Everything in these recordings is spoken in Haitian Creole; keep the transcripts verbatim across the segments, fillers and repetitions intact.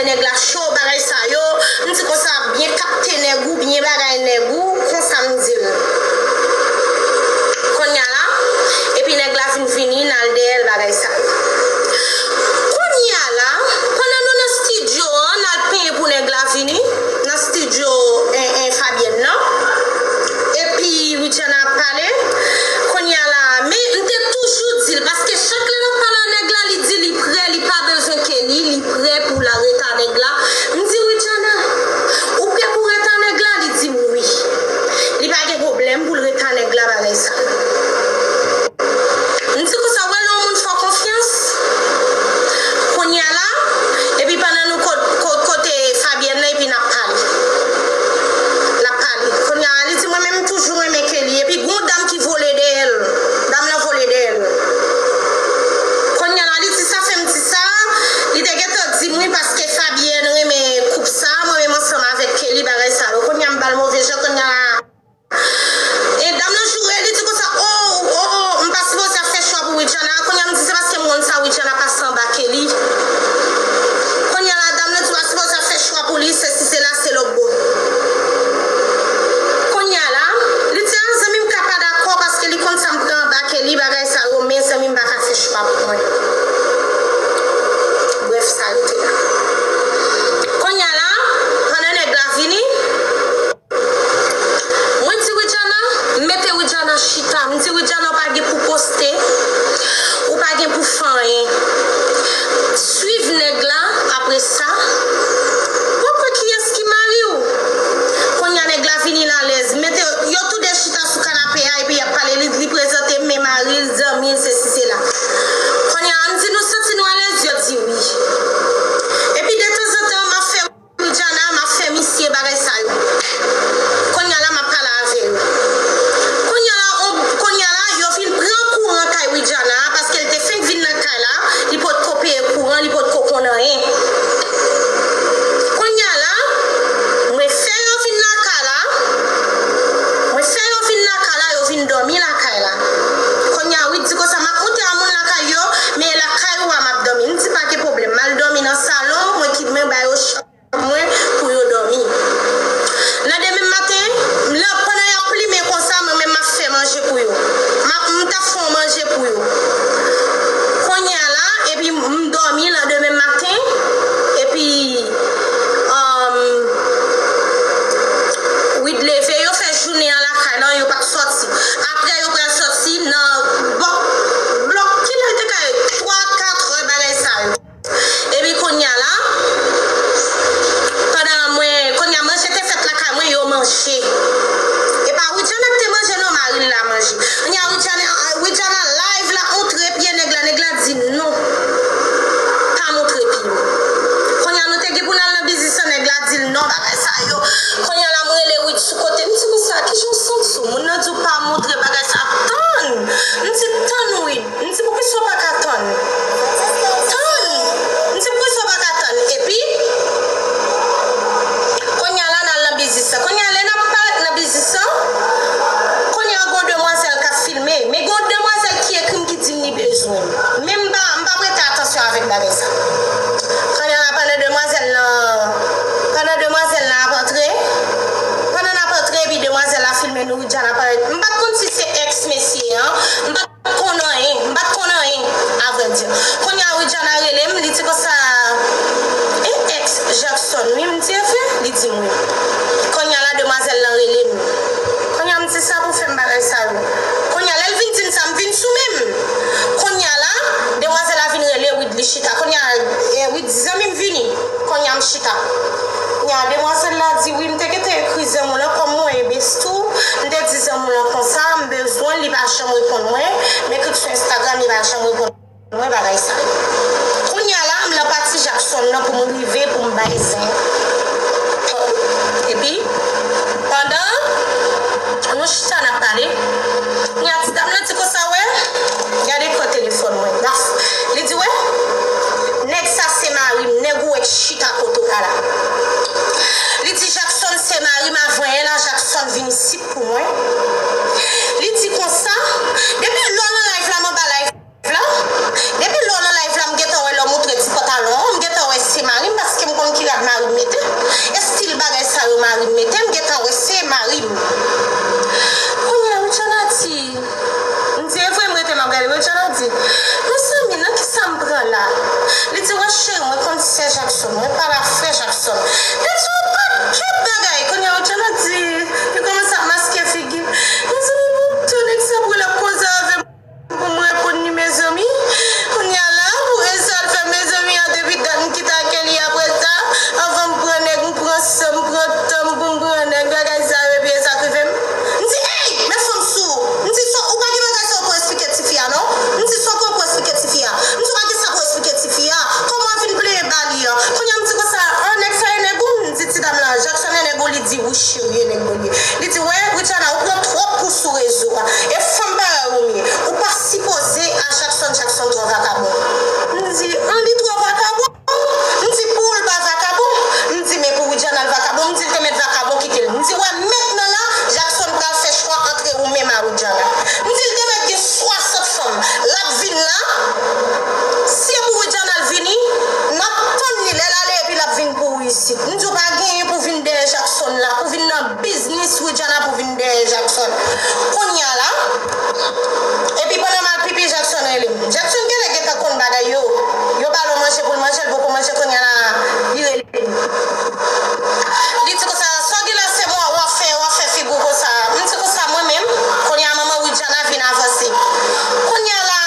nèg la cho, bagay sa yo. M di konsa, byen kapte nèg ou, byen bagay nèg ou, konsa m di l. Kounye a la, epi nèg la vin vini, n al dèyè l, bagay sa yo. Kounye a la, pandan nou nan estidyo an, n al penyen pou nèg la vini, nan estidyo, en, en, Fabyèn nan. Epi Widiana ap pale. Kounye a la, men m te toujou di l, paske chak lè l ap pale a nèg la, li di li prè, li pa bezwen Kelly, li prè pou l al ret a nèg la. M di, Widiana, ou prè pou ret a nèg la? Li di m wi. Li pa gen pwoblèm pou l ret a nèg la, bagay sa. M di konsa, w wè lè yon moun fè w konfyans, kounye a la, epi pandan nou kot-, kot-, kote Fabyèn nan, epi n ap pale. L ap pale. Kounye a la, li di, mwen menm, m toujou renmen Kelly. Epi gon dam ki vole dèyè l. Dam nan vole dèyè l. Kounye a la, li di, sa fè m di sa, li te gentan di m wi, paske Fabyèn renmen koup sa, mwen menm ansanm avèk Kelly, bagay sa yo. Kounye a, m ba l move jan, kounye a la, e dam nan joure, li di konsa, o, o, o, m pa sipoze ap fè chwa pou Widiana. Kounye a m di se paske m konn sa Widiana pase anba Kelly. Kounye a la, dam nan di w pa sipoze ap fè chwa pou li, sesi sela, se lòtbò. Kounye a la, li di a zanmi m ka pa dakò paske li konn sa m pran anba Kelly, bagay sa yo, men zanmi m pa ka fè chwa pou mwen. Brèf, sa rete la. Kounye a la, pandan nèg la vini, mwen di Widiana, m mete Widiana chita. M di Widiana, ou pa gen pou poste, ou pa gen pou fè anyen. Swiv nèg la, apre sa, w ap wè kiyès ki mari w. Kounye a nèg la vini l alèz. Mete yo, yo toude chita sou kanape a, epi y ap pale, li, li prezante m, men mari l, zanmi l, sesi, sela. Kounye a, m di nou santi nou alèz, yo di wi. Epi detanzantan, m ap fè Widiana, m ap fè misye bagay sa yo. Kounye a la, m ap pale avè yo. Kounye a la, on, kounye a la, yo vin pran kouran kay Widiana, paske l te fenk vin nan kay la, li potko peye kouran, li potko konn anyen. Kounye a la, mwen fè yo vin lakay la, mwen fè yo vin lakay la, yo vin dòmi lakay la. Kounye a, Wid di konsa, m ap moute a moun lakay yo, men lakay ou a m ap dòmi. M di pa gen pwoblèm, m al dòmi nan salon, mwen kit mwen ba yo chanm mwen pou yo dòmi. Nan demen maten, lè, pandan y ap plimen konsa, mwen menm m ap fè manje pou yo. M ap, m t ap fè yon manje pou yo. Kounye a la, epi m dòmi landemen maten, epi, um, Wid leve, yo fè jounen an lakay lan, yo p ap sòti. Apre, yo pral sòti nan bò, blòk, kilè l te ka ye? Twa, katrè, bagay sa yo. Epi kounye a la, pandan mwen, kounye a manje te fèt lakay mwen, yo manje. E pa Widiana ki te manje non, mari l la manje. Kounye a Widiana, Widiana live la montre pye nèg la, nèg la di non. Pa montre pye w. Kounye a nou te gen pou n al nan biznis lan, nèg la di l non, bagay sa yo. Kounye a la m rele Wid sou kote, m di konsa, kijan w santi w? Moun nan di w pa montre bagay sa, tann! M di tann Wid. M di, poukisa w pa ka tann? Tann! M di, poukisa w pa ka tann? Epi, kounye a la, n al nan biznis lan. Kounye a, lè n ap parèt nan biznis lan, kounye a, gon demwazèl k ap filme. Men gon demwazèl ki ekri m, ki di m li bezwen m. Men m pa, m pa prete atansyon avèk bagay sa. Kounye a la, pandan demwazèl lan, pandan demwazèl lan ap antre, pandan n ap antre, epi demwazèl la filme nou, Widiana parèt. M pa t konn si se èks mesye an. M pa t konn anyen, m pa t konn anyen, avrèdi. Kounye a, Widiana rele m, li di konsa, e èks Jackson, wi, m di, e vre? Li di m wi. Kounye a la, demwazèl lan rele m. Kounye a, m di, sa pou fè m bagay sa yo? Kounye a, lè l vin di m sa, m vin sou men m. Kounye a la, demwazèl la vin rele Wid, li chita. Kounye a, e, Wid di, zanmi m vini. Kounye a, m chita. Kounye a, demwazèl la di, wi, m te gentan ekri zanmi w lan, kòm mwen e bestou, m te di zanmi w lan konsa, m bezwen l, li pa janm reponn mwen, m ekri l sou Instagram, li pa janm reponn mwen, bagay sa yo. Kounye a la, m nan pati Jackson nan pou m rive, pou m bay zen. Epi, pandan nou chita n ap pale, kounye a ti dam nan di konsa, wè, gade ekran telefòn mwen. Li di, wè, nèg sa se mari m, nèg ou wè k chita kote w la la. Li di, Jackson se mari m, avan yè la, Jackson vin isit pou mwen. Li di konsa, depi lè w nan live la, m anba live la. Depi lè w nan live la, m gentan wè lè w montre ti pantalon an, m gentan wè se mari m, paske m konn mari m mete. Estil bagay sa yo mari m mete, m gentan wè se mari m. Kounye a, Widiana di, m di, e vre m rete m ap gade, Widiana di, mezanmi, nan ki sa m pran la? Li di, wè cheri, mwen konn sè Jackson, mwen pale ak frè Jackson. Li di yon pakèt bagay. Kounye a, Widiana di, li kòmanse ap maske figi. Mezanmi, bon, tan nèg sa pran l ap koze avè m. Pou m reponn li, mezanmi. Kounye a la, pou rezon l fè mezanmi an, depi dat m kite ak li, apre sa, anvan m pran nèg, m pran san m, m pran tan m pou m pran nèg, bagay sa yo, epi e sa k rive m. M di, ey, men fanm sou ou. M di, sa, ou pa gen bagay sa w pou eksplike tifi a, non? M di, sa w gen pou eksplike tifi a? M di, ou pa gen sa pou eksplike tifi a? Kòman w vin pleye ba li an? Kounye a, m di konsa, an, nèg sa e nèg ou? M di, ti dam lan, Jackson e nèg ou? Li di, wi, cheri, e nèg mwen ye. Li di, wè, Widiana, ou pran twòp kou sou rezo a. E fanm parèy ou m ye. Ou pa sipoze a Jackson, Jackson twò vakabon. M di, an, li twò vakabon? M di, pou ou l pa vakabon? M di, men pou Widiana l vakabon. M di, l te mèt vakabon kite l. M di, wè, mentnan la, Jackson pral fè chwa antre ou menm a Widiana. M di, l te mèt gen swasant fanm. L ap vin la. Si e pou Widiana l vini, n ap tann li lè l ale epi l ap vin pou ou isit. M di, w pa genyen pou vin dèyè Jackson la, pou vin nan biznis Widiana pou vin dèyè Jackson. Kounye a la, epi pandan m al pipi, Jackson rele m. Jackson genlè gentan konn bagay yo. Yo ba l yon manje pou l manje, l poko manje, kounye a la, li rele m. Li di konsa, sa w gen la, se mwen w ap fè, w ap fè figi w konsa. M di konsa, mwen menm, kounye a manman Widiana vin avanse. Kounye a la,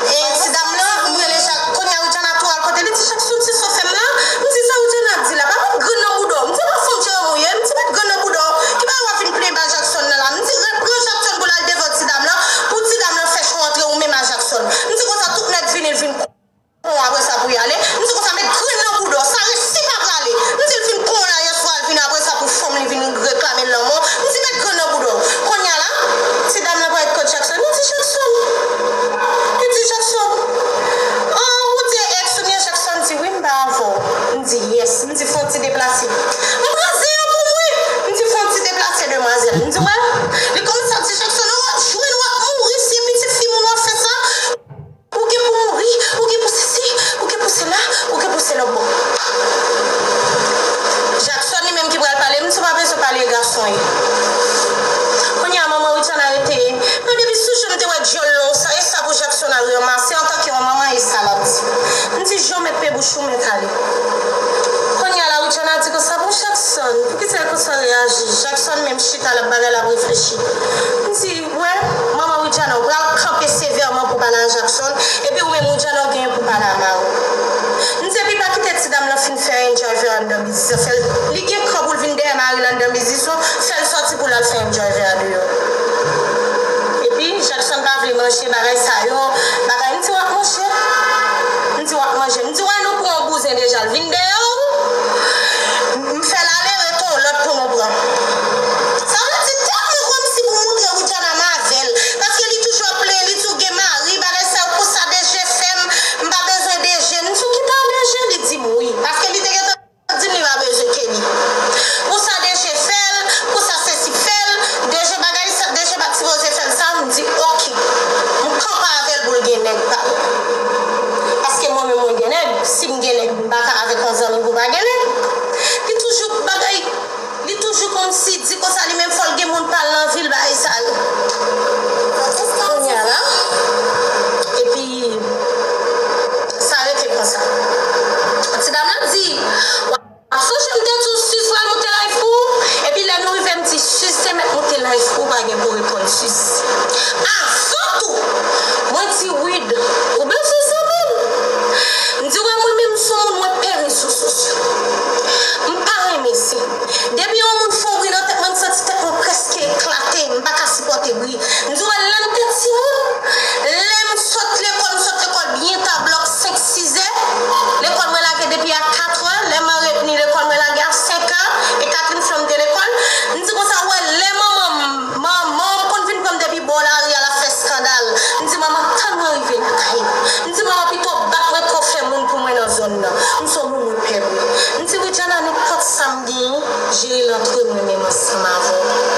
e, ti dam lan, m rele Jack, kounye a Widiana tou al kote li, di Jackson, se sa w fè m la? M di, sa Widiana ap di la? Pa met grenn nan bouda w. M di, pa fanm Jerome ou ye? M di, met grenn nan bouda w. Ki bagay w ap vin plenn ba Jackson nan la? M di, repran Jackson pou l al devan ti dam lan, pou ti dam lan fè chwa antre ou menm a Jackson. M di konsa, tout nèg vini, l vin kon apre sa pou y ale. M di konsa, met grenn nan bouda w. Sa resi pa prale. M di l fin kon la yèswa, l vin apre sa pou fanm li vin reklame l lanmò. M di, met grenn nan bouda w. Kounye a la, ti dam lan parèt kot Jackson. Li di, Jackson. Li di, Jackson. An, ou di e ex ou byen? Jackson di, wi, m pa avè w. M di, yes. M di, fè yon ti deplase. M pran zen an pou m, wi. M di, fè yon ti deplase, demwazèl. M di, wè. Li kòmanse ap di, Jackson, w ap jwenn, w ap mouri, si e pitit fi moun w ap fè sa. Ou gen pou mouri, ou gen pou sesi, ou gen pou sela, ou gen pou se lòt bò. Jackson li menm ki pral pale, m di w pa bezwen pale e gason ye. Kounye a manman Widiana rete, men depi sou jou m te wè dyòl long sa, e sa pou Jackson al ranmase antanke yon manman e sa l ap di. M di, Joe, mèt pe bouch ou, mèt ale. Kounye a la Widiana di konsa, bon Jackson, poukisa e konsa w reyaji? Jackson menm chita l ap bagay, l ap reflechi. M di, wè, manman Widiana, ou pral kanpe sevèman pou pale a Jackson, epi ou menm Widiana ou genyen pou pale a mari w. M di, epi pa kite ti dam lan fin fè enjoy vè anndan biznis lan, fè l, li gen kran pou l vin dèyè mari l anndan biznis ou, fè l sòti pou l al fè enjoy vè andeyò. Epi Jackson pa vle manje bagay sa yo, bagay, m di w ap manje. M di w ap manje. M di, wè, nou pran yon bouzen deja, l vin dèyè w. M fè l ale, rete yon lòt pou nou pran. Sa vle di, tèlman kòmsi pou moutre Widiana m avè l. Paske li toujou ap plenyen, li di w gen mari, bagay sa yo, pou sa D G fè m, m pa bezwen D G. M di w ki ta D G? Li di m wi. Paske li te gentan di m li pa bezwen Kenny. Pou sa D G fè l, pou sa sesi fè l, D G bagay sa, D G pa t sipoze fè l sa, m di, oke. M kanpe avè l pou l gen nèg pa l. Paske mwen menm mwen gen nèg, si m gen nèg, m pa ka avèk yon zanmi pou pa gen nèg. Li toujou bagay, li toujou kòmsi di konsa li menm fò l gen moun pa l nan vi l, bagay sa yo. Kounye a la, epi sa rete konsa. Ti dam lan di, w ap sonje m te di w Suze pral moute live pou ou? Epi lè nou rive, m di, Suze te mèt moute live pou ou, pa gen pou reponn Suze. Avan tou, mwen di, Wid, ou bezwen zanmi m? M di, wè, mwen menm, m se yon moun, mwen pè rezo sosyo. M pa renmen se. Depi yon moun fè yon bri nan tèt mwen, m santi tèt mwen prèske eklate. M pa ka sipòte bri. M di w, lè m te timoun, lè m sot lekòl, m sot lekòl byen ta, blòk senk, sizè. Lekòl mwen lage depi a katrè. Lè m anrepni, lekòl mwen lage a senkè. E Catherine Flo m te lekòl. M di konsa, w wè, lè manman m, manman m konn vin pran m depi bò lari a, l ap fè eskandal. M di, manman, tann mwen rive lakay ou. M di, manman, pito bat mwen ke w fè moun pou mwen nan zòn nan. M se yon moun mwen pè vre. M di, Widiana, nenpòt sa m genyen, jere l antre mwen menm ansanm avè w.